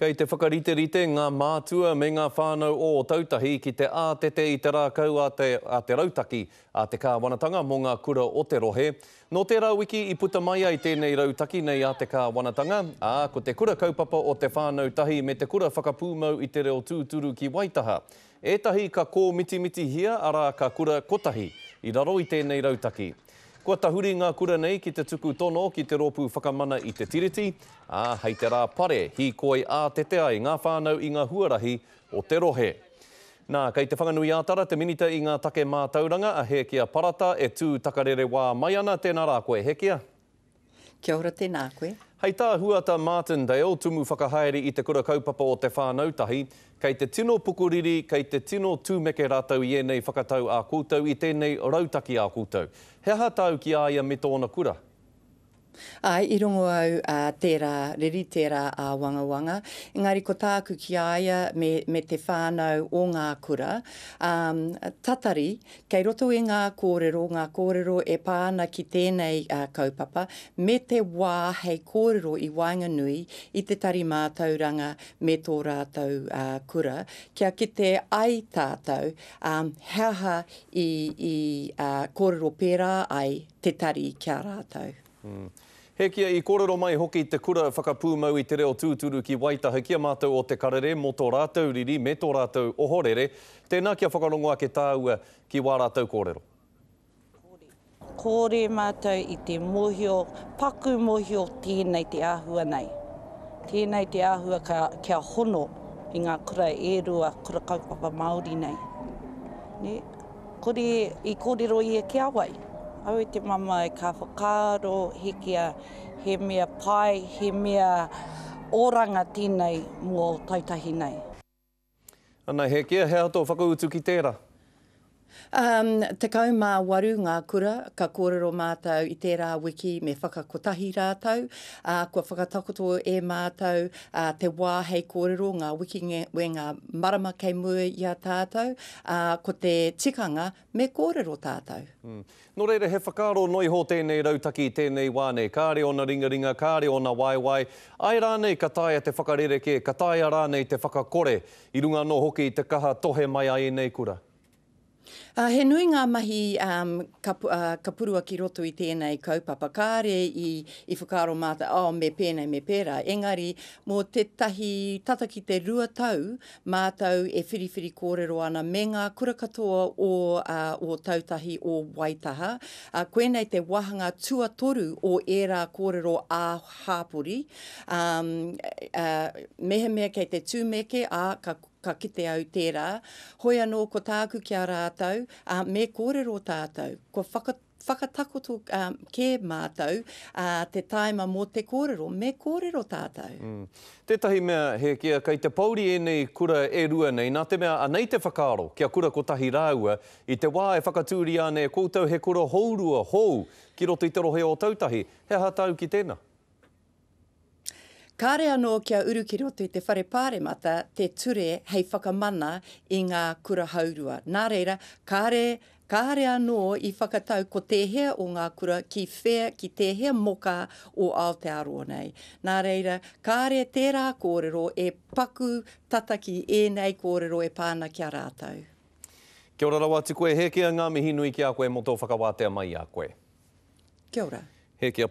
Kei te whakariterite ngā mātua me ngā whānau o Ōtautahi ki te ātete i te rākau a te a te rautaki a te kāwanatanga mō ngā kura o te rohe. Nō tērā wiki i puta mai ai tēnei rautaki nei a te kāwanatanga, ā, ko te kura kaupapa o te whānau tahi me te kura whakapūmau i te reo tūturu ki Waitaha. Ētahi ka kōmitimitihia, arā, ka kura kotahi i raro i tēnei rautaki. Kua tahuri ngā kura nei ki te tuku tono ki te Rōpū Whakamana i te Tiriti, ā, hei te rā pare, hīkoi ātete ai ngā whānau i ngā huarahi o te rohe. Nā, kei Te Whanganui-ā-Tara te Minita i ngā take mātauranga, a Hēkia Parata, e tū takarerewā mai ana. Tēnā rā koe, Hēkia. Kia ora tēnā koe. Hei tā Huata Martindale, Tumu Whakahaere i Te Kura Kaupapa o Te Whānau Tahi, kei te tino pukuriri, kei te tino tūmeke rātou i ēnei whakatau ā koutou, i tēnei rautaki ā koutou. He aha tāu ki a ia me tōna kura? Āe, i rongo au tērā riri, tērā āwangawanga, engari ko tāku ki a ia me, me te whānau o ngā kura, ā, tatari, Kei roto i ngā kōrero, ngā kōrero e pā ana ki tēnei kaupapa, me te wā hei kōrero i waenganui i te Tari Mātauranga me tō rātou kura, kia kite ai tātou he aha i kōrero pērā ai te tari ki a rātou. Hekia, i kōrero mai hoki te kura whakapūmau i te reo tūturu ki Waitaha ki a mātou o Te Karere mō tō rātou riri me tō rātou ohorere. Tēnā kia whakarongo ake tāua ki wā rātou kōrero. Kore mātou i te mōhio, paku mōhio tēnei te āhua nei. Tēnei te āhua ka, kia hono i ngā kura e rua, kura kaupapa Māori nei. Nē? Kore i kōrero ia ki a wai. Aue te mamae ka whakaaro hekia he mea pai, he mea oranga tēnei mō Tautahi nei. Ana, Hekia, he aha tō whakautu ki tērā? Um, 18 ngā kura ka kōrero mātou i tērā wiki me whakakotahi rātou, ā, kua whakatakoto e mātou ā, te wā hei kōrero, ngā wiki me ngā marama kei mua i a tātou, ā, ko te tikanga me kōrero tātou. Nō reira, he whakaaro noiho tēnei rautaki i tēnei wā nei, kāre ōna ringaringa, kāre ōna waewae, āe rānei ka taea te whakarerekē, ka taea rānei te whakakore, i runga anō hoki i te kaha tohe mai a ēnei kura? Ā, he nui ngā mahi ka, ka purua ki roto i tēnei kaupapa. Kāre i, i whakaaro mātou, oh, me pēnei, me pērā. Engari, mō tētahi tata ki te rua tau, mātou e whiriwhiri kōrero ana me ngā kura katoa o, ā, o Tautahi, o Waitaha. Ā, koinei te wāhanga tuatoru o ērā kōrero ā-hāpori. Ā, ā, mehemea kei te tumeke, ā, ka, ka kite au tērā. Hoi anō ko tāku ki a rātou, ā, me kōrero tātou. Kua whaka, whakatakoto kē mātou ā, te tāima mō te kōrero. Me kōrero tātou. Mm. Tētahi mea, Hēkia, kei te pouri ēnei kura e rua nei, nā te mea anei te whakaaro kia kura kotahi rāua, i te wā e whakatūria ana e koutou he kura hourua hou ki roto i te rohe o Ōtautahi. He aha tāu ki tēnā? Kāre anō kia uru ki roto i te Whare Pāremata te ture hei whakamana i ngā kura haurua. Nā reira, kāre, kāre anō i whakatau ko tēhea o ngā kura ki whea, ki tēhea moka o Aotearoa nei. Nā reira, kāre tērā kōrero e paku tata ki ēnei kōrero e pā ana ki a rātou. Kia ora rawa atu koe, Hēkia, ngā mihi nui ki a koe mō tō whakawātea mai i a koe. Kia ora. Hēkia.